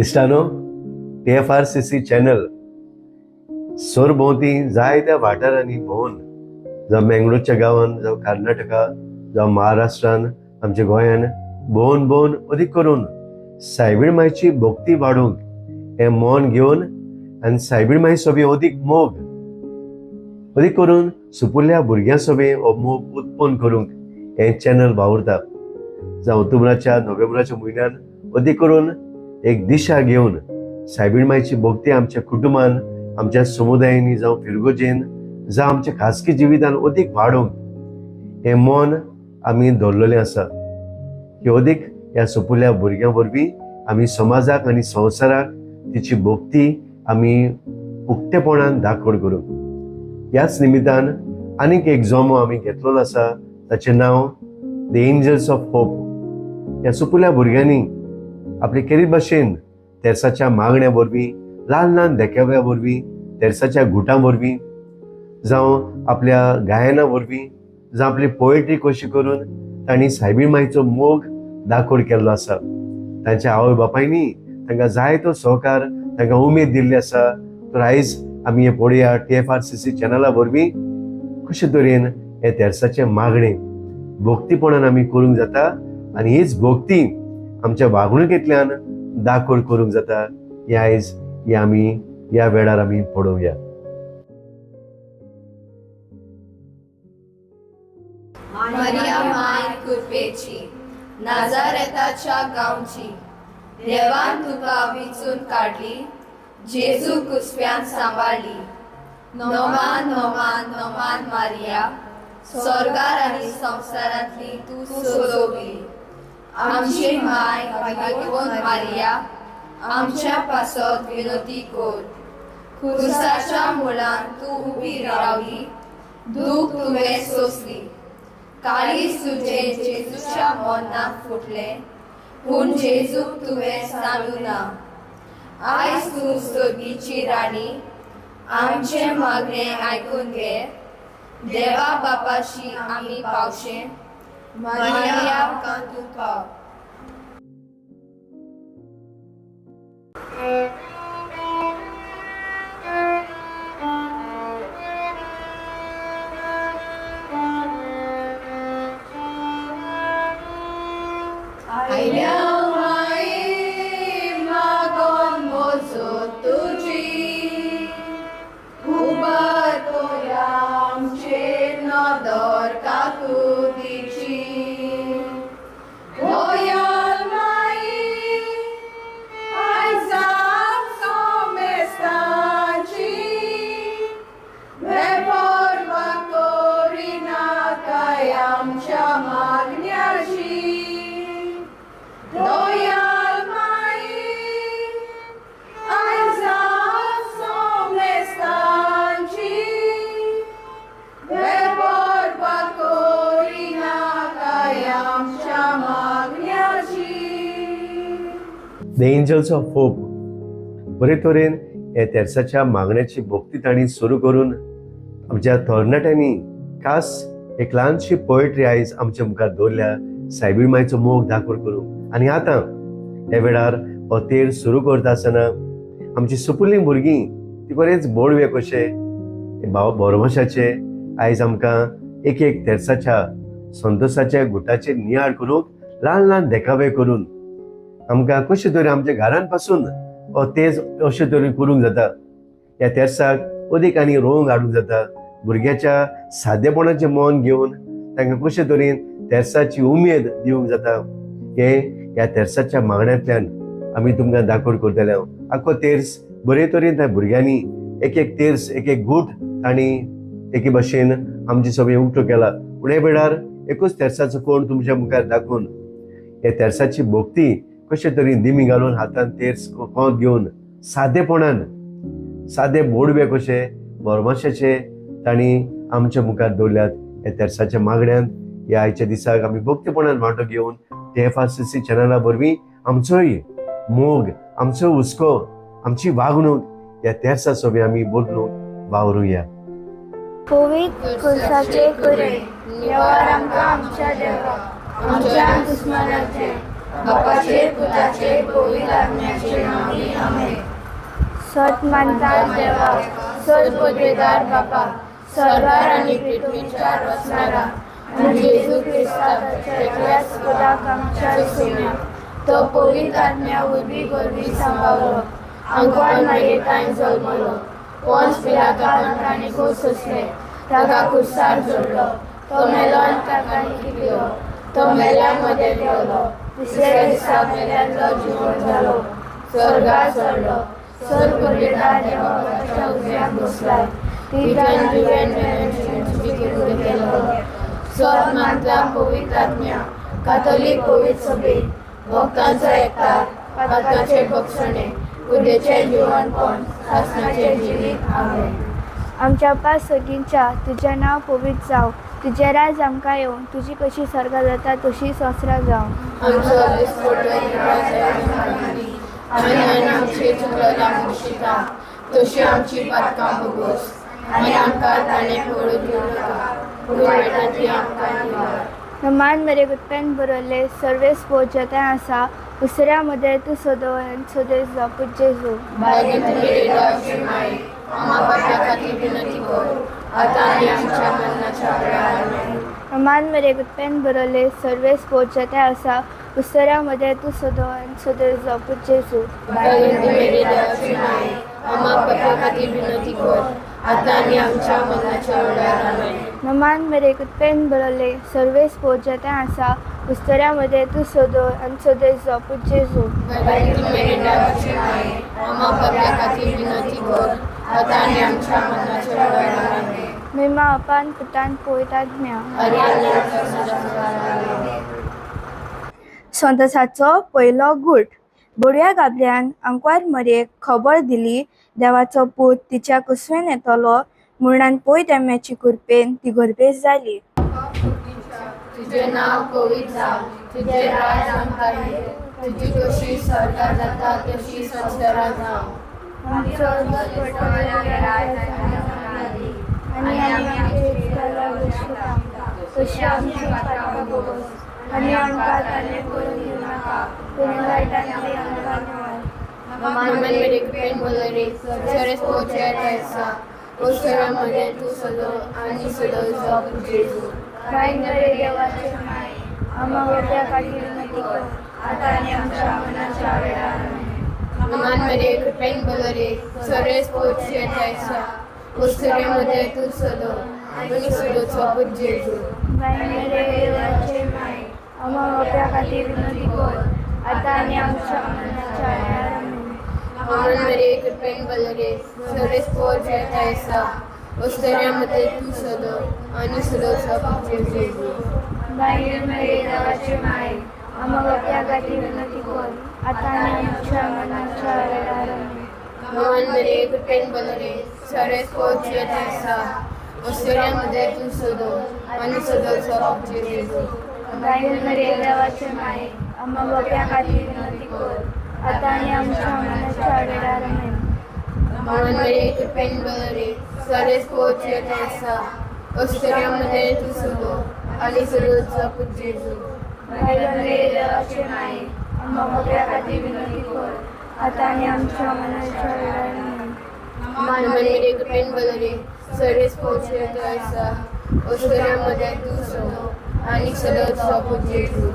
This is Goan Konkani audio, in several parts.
इश्टानो, TFRCC channel सरभोंवती जायत्या वाठारांनी भोंवन, जावं मेंगलोरच्या गांवान, जावं कर्नाटका, जावं महाराष्ट्रान, आमच्या गोंयान भोंवन भोंवन अदीक करून सायबीण मायची भक्ती वाडोवंक हें मन घेवन आनी सायबीण माई सोबी अदीक मोग, अदीक करून सुपुल्ल्या भुरग्यां सोबी हो मोग उत्पन्न करूंक हें चॅनल वावुरता. जावं ऑक्टोबराच्या नोव्हेंबराच्या म्हयन्यान अदीक करून एक दिशा घेवन सायबीण मायची भक्ती आमच्या कुटुंबान, आमच्या समुदायांनी, जावं फिरगोजेन, जावं आमच्या खाजगी जिवितान अदीक वाडोवंक हें मन आमी दवरलेलें आसा की अदीक ह्या सोपुल्ल्या भुरग्यां वरवीं आमी समाजाक आनी संवसाराक तिची भक्ती आमी उक्तेपणान दाखोड करूंक. ह्याच निमित्तान आनीक एक जमो आमी घेतलेलो आसा, ताचें नांव the angels of hope. ह्या सुपुल्ल्या भुरग्यांनी आपले केरी भाशेन तेर्साच्या मागण्या वरवीं, ल्हान ल्हान देखाव्या वरवीं, तेर्साच्या घुटां वरवीं, जावं आपल्या गायना वरवीं, जावं आपली पोएट्री कशी करून तांणी सायबीण माईचो मोग दाखोड केल्लो आसा. तांच्या आवय बापायनी तांकां जायतो सहकार, तांकां उमेद दिल्ली आसा. तर आयज आमी हें पळोवया TFRCC चॅनला वरवीं कशे तरेन हें तेर्साचें मागणें भक्तीपणान आमी करूंक जाता आनी हीच भक्ती आमच्या वागणुकेंतल्यान दाखोड करूंक जाता. हें आयज हें आमी ह्या वेळार आमी पळोवया. मारिया माय कृपेची, नाझारेताच्या गांवची, देवान तुका विचून काडली, जेजू कुसव्यान सांबाळली. नोमान नोमान नोमान मारिया, स्वर्गार आनी संवसारांतली तूं सोजोवली. आमची माय भाग्यवंत मारिया, आमच्या पासत विनोती कर. खुर्साच्या मुळान तूं उबी रावली, दूख तुवें सोंसली. काळीज तुजें जेजूच्या मरणाक फुटलें, पूण जेजूक तुवें सांडू ना. आयज तूं सर्गीची राणी, आमचें मागणें आयकून घे. देवा बापाशी आमी पावशे, मारिया आमकां तूं पाव. आयल्या माये मागोन मोजो तुजी, उबार तोया आमचेर नदर काकुतीची. दयाल माई आयज सोमेस्तांची, बेपर्वा करिनाकाय आमच्या मागण्याची. दयाल माई आयज सोमेस्तांची, बेपर्वा करिनाकाय आमच्या मागण्याची. The angels of hope बरे तरेन हे तेर्साच्या मागण्याची भक्ती तांणी सुरू करून आमच्या तरणाट्यांनी खास एक ल्हानशी पोएट्री आयज आमच्या मुखार दवरल्या सायबीण मायचो मोग दाखोड करूंक. आनी आतां ह्या वेळार हो तेर सुरू करता आसतना आमची सुपुल्लीं भुरगीं ती बरेच बोडवे कशे भाव बोरमाशाचे आयज आमकां एक एक तेर्साच्या संतोषाच्या गुटाचेर नियाळ करूंक ल्हान ल्हान देखावे करून आमकां कशे तरेन आमच्या घरान पासून हो तेज अशे तरेन करूंक जाता, ह्या तेर्साक अदीक आनी रोंग हाडूंक जाता, भुरग्याच्या सादेपणाचें मन घेवन तांकां कशे तरेन तेर्साची उमेद दिवंक जाता, हें ह्या तेर्साच्या मागण्यांतल्यान आमी तुमकां दाखोड करतले. हांव आख्खो तेर्स बरे तरेन त्या भुरग्यांनी एक एक तेर्स, एक एक घूट तांणी एके भाशेन आमचे सगळें उक्तो केला. पूण हे वेळार एकूच तेर्साचो कोण तुमच्या मुखार दाखोवन हे तेर्साची भक्ती कशे तरेन दिमी घालून हातान तेर्स कोंत घेवन सादेपणान सादे बोडवे कशे बोरमाशाचे तांणी आमच्या मुखार दवरल्यात. ह्या तेर्साच्या मागण्यान ह्या आयच्या दिसाक आमी भक्तीपणान वांटो घेवन TFRCC चॅनला वरवीं आमचोय मोग, आमचो हुस्को, आमची वागणूक ह्या तेर्सा सोबी आमी बदलून वावरुया. पवित्र खुर्साचे कुरे निवार आमकां आमच्या देवा, आमच्या दुस्मनाचे, बापाचेर पुताचेर पवित्र आत्म्याचे नांवी आमेन. सत मानता देवा, सर्वपदवेदार बापा, सर्वार आनी पृथ्वीच्या रचणारा आनी जेजू क्रिस्ताच्या एकल्याच पुताक आमच्या सुम्या, तो पवित्र आत्म्या वरवीं गर्भी सांबावलो, आंकवार मारयेतांय जल्मलो, पोन्स पिलाता ताणें सोंसले, ताका कुर्सार जोडलो, तो मेलो आनी ताका निकिलो, तो मेल्या मदें देंवलो, तिसऱ्या दिसा मेल्यांतलो जिवंत जालो, स्वर्गार चडलो, सर्वपदवेदार देवा उजव्याक बसलाय, तिथल्यान जिवेन मेल्यांची विचार केलो. सत मानता पवित्र आत्म्या, कातोलीक पवित्र सभेत, भक्तांचो एकतार, पातकाचे बक्षणे, उद्देचे जिवनपण, सासणाचें जिवीत. आमेन. आमच्या पास सगींच्या तुजें नांव पवित्र जावं, तुजें राज आमकां येवं, तुजी कशी स्वर्गा जाता तशी संवसारां जावं. आमचो दिसपट्टो निवास आमकां दी, आनी आमचे चुकलो आमकां तशी आमची पातकां भोगोस, आनी आमकां ताणें पडून दिवं नाका, पूण वायटांतली आमकां निवार. नमान मेरे कृपेन बरयल्ले सर्वेस पोचते आसा, उसऱ्या मदें तूं सदो सदय जावं जेजू. भाग्यवंत मेरी देवाची माई, आम्हा पाप्या खातीर विनंती कर, आतां आनी आमच्या मरणाच्या वेळार. आमेन. नमान मेरे कृपेन बरयल्ले सर्वेस पोचते आसा, उसऱ्या मदें तूं सदो सदय जावं जेजू. भाग्यवंत मेरी देवाची माई, आम्हा पाप्या खातीर विनंती कर, आतां आनी आमच्या मरणाच्या वेळार. आमेन. नमान मेरे कृपेन बरयल्ले सर्वेस पोचते आसा, उस्तऱ्या मदें तूं सदो आनी सदय जावं जेजू. भाग्यवंत मेरी देवाची माई, आम्हा पाप्या खातीर विनंती कर, आतां आनी आमच्या मरणाच्या वेळार. आमेन. मेमा अपान पुतान पवित्र आत्म्या. आनी आमच्या सदांकाळ. संतसाचो पयलो गूट. बोडव्या गाबल्यान आंकवार मरयेक खबर दिली, देवाचो पूत तिच्या कुसवेन येतलो म्हणून पय तेम्याची कृपेन ती गर्भेस जाली. तुझे नाव पवित्र जावं, तुझे राज आमकां येवं, तुजी कशी स्वर्गार जाता तशी संवसारांत जावं. आमचो दिसपट्टो राज आमकां दी, आनी आमी आमचे उपकारां भोगता, तशी आमची पातकां भोगोस, आनी आमकां ताणें करून दिवं नाका, पूण वायटांतली आमकां निवार. नमन मेरे कृपेन बोलरे, सरस पोचे तैसा, ओसरामध्ये तू सदो आणि सदो जाऊ जेजू. बाय मेरे देवाचे माय, आम्हा वट्या खातीर विनंती कर, आता आनी आमच्या मनाच्या वेळार. आमेन. नमन मेरे कृपेन बोलरे, सरस पोचे तैसा, ओसरामध्ये तू सदो आणि सदो जाऊ जेजू. बाय मेरे देवाचे माय, आम्हा वट्या खातीर विनंती कर, आता आनी आमच्या मनाच्या वेळार. आमेन. नमन मेरे कृपेन बोलरे, सरस पोचे तैसा, ओसरामध्ये तू सदो आणि सदो जाऊ जेजू. बाय मेरे देवाचे माय, आम्हा वट्या खातीर विनंती कर, आता आनी आमच्या मनाच्या वेळार. आमेन. नमन मेरे कृपेन बोलरे, सरस पोचे तैसा, ओसरामध्ये तू सदो आणि सदो जाऊ जेजू. बाय मेरे देवाचे माय, आम्हा वट्या खातीर विनंती कर, आता आनी आमच्या मनाच्या वेळार. आमेन. नमन मेरे कृपेन बोलरे, सरस पोचे तैसा, ओसरामध्ये तू सदो आणि सदो जाऊ जेजू. बाय मेरे देवाचे माय, आम्हा वट्या खातीर विनंती कर, आता आनी आमच्या मनाच्या वेळार. आमेन. नमन मेरे कृपेन बोलरे, सरस पोचे तैसा, ओसरामध्ये तू सदो आणि सदो जाऊ जेजू.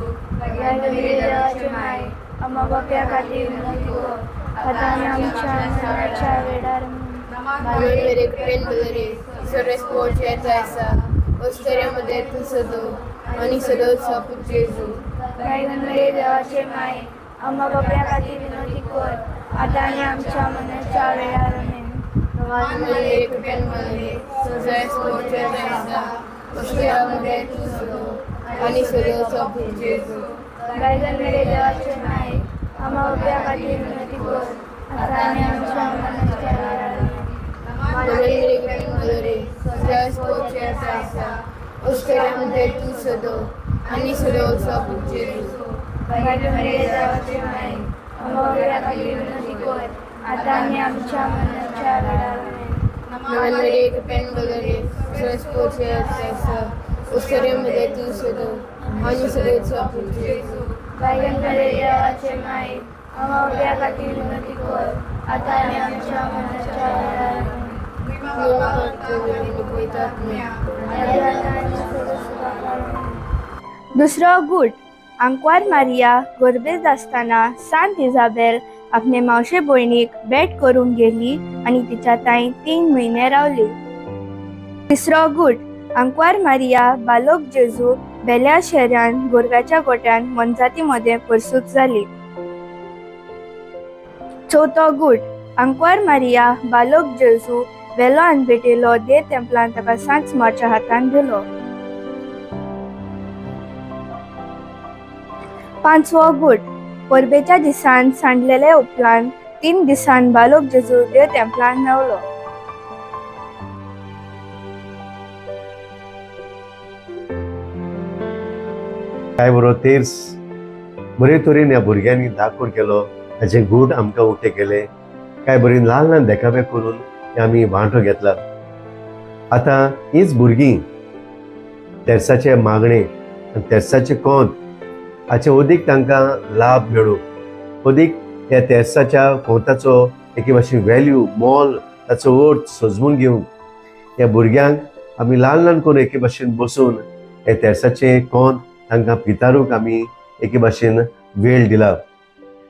बाय मेरे देवाचे माय, आम्हा वट्या खातीर विनंती कर, आता आनी आमच्या मनाच्या वेळार. आमेन. नमन मेरे कृपेन बोलरे, सरस पोचे तैसा, ओसरामध्ये तू सदो आणि सदो जाऊ जेजू. बाय मेरे देवाचे माय, आम्हा वट्या खातीर विनंती कर, आता आनी आमच्या मनाच्या वेळार. आमेन. नमन मेरे कृपेन बोलरे, सरस पोचे तैसा, ओसरामध्ये तू सदो आणि सदो जाऊ जेजू. बाय मेरे देवाचे माय, आम्हा वट्या खातीर विनंती कर, आता आनी आमच्या मनाच्या वेळार. आमेन. नमन मेरे कृपेन बोलरे, सरस पोचे तैसा, ओसरामध्ये तू सदो आणि सदो जाऊ जेजू. बाय मेरे देवाचे माय, आम्हा वट्या खातीर विनंती कर, आता आनी आमच्या मनाच्या वेळार. आमेन. नमन मेरे कृपेन बोलरे, सरस पोचे तैसा, ओसरामध्ये तू सदो आणि सदो जाऊ जेजू. भाग्यंतरे देवाचे माई, आम्हा खातीर विनंती कर, आतां आनी आमच्या मरणाच्या वेळार आमेन. दुसरो गूट आंकवार मारिया गोरबेज आसतना सांत इजाबेल आपले मावशे भयणीक भेट करूंक गेली आनी तिच्या तांय 3 म्हयने रावली. तिसरो गूट आंकवार मारिया बालोक जेजू बेल्या शहरान गोरव्याच्या गोट्यान मोनजाती मदें परसूत जाली. चवथो गूट आंकवार मारिया बालोक जेजू वेलो आनी भेटयलो दे तेंपलान ताका सांत सुमारच्या हातान दिलो. पांचवो गूट परबेच्या दिसान सांडलेले उपरांत 3 दिसान बालोक जेजू देव तेंपलान मेवलो. काय बरो तेर्स बरे तरेन ह्या भुरग्यांनी दाखोवन केलो, ताचे गूट आमकां उक्ते केले, काय बरी ल्हान ल्हान देखावे करून हे आमी वांटो घेतला. आतां हीच भुरगीं तेर्साचे मागणे आनी तेर्साचे कोंत हाचे अदीक तांकां लाभ मेळूं, अदीक ह्या तेर्साच्या कोंताचो एके भाशेन वेल्यू मोल ताचो अर्थ सजमून घेवंक ह्या भुरग्यांक आमी ल्हान ल्हान करून एके भाशेन बसून हे तेर्साचें कोंत तांकां पितारूंक आमी एके भाशेन वेळ दिला.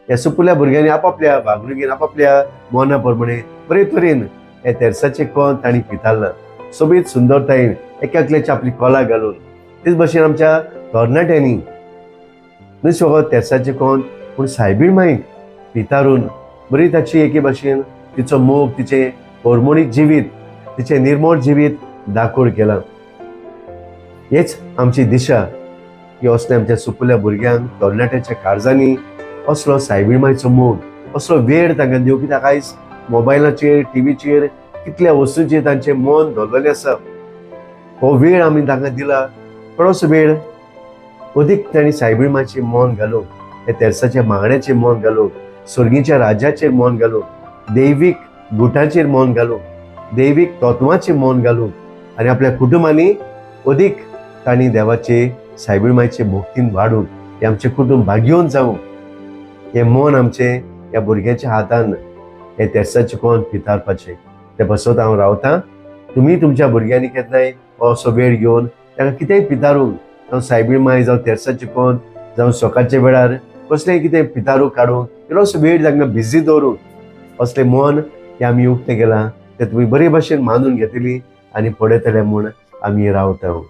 ह्या सुपुल्ल्या भुरग्यांनी आपापल्या वागणुकेन आपापल्या मना प्रमाणे बरे तरेन हे तेर्साचें कोंत तांणी पितारलां सोबीत सुंदरतायेन एकल्याची आपली कोला घालून. तेच भाशेन आमच्या तरणाट्यांनी न्हय फकत तेर्साचें कोंत पूण सायबीण माईक पितारून बरी ताची एके भाशेन तिचो मोग, तिचें होर्मोनीक जिवीत, तिचें निर्मोळ जिवीत दाखोड केलां. हेच आमची दिशा की असले आमच्या सुपुल्ल्या भुरग्यांक तरणाट्यांच्या काळजांनी असलो सायबीण मायचो मोग, असलो वेळ तांकां दिवं. कित्याक आयज मोबायलाचेर टिवीचेर कितल्या वस्तूंचेर तांचें मन धरलेलें आसा. हो वेळ आमी तांकां दिला, थोडोसो वेळ अदीक तांणी सायबीण मायचें मन घालूंक, हे तेर्साच्या मागण्याचें मन घालूंक, सर्गीच्या राज्याचेर मन घालूंक, दैवीक गुटांचेर मन घालूंक, दैवीक तत्वाचें मन घालूंक आनी आपल्या कुटुंबांनी अदीक तांणी देवाचे सायबीण मायचे भक्तीन वाडून हें आमचें कुटुंब भाग्योवन जावं, हें मन आमचें ह्या भुरग्यांच्या हातान हें तेर्साचें कोण पितारपाचें तें बसत हांव रावतां. तुमी तुमच्या भुरग्यांनी केन्नाय असो वेळ घेवन ताका कितेंय पितारूंक, जावं सायबीण माय, जावं तेर्साचें कोण, जावं सकाळच्या वेळार कसलेंय कितें पितारूंक काडूंक इल्लोसो वेळ तांकां बिजी दवरूंक असलें मन हें आमी उक्तें केलां तें तुमी बरे भाशेन मानून घेतली आनी पळयतले म्हूण आमी रावता.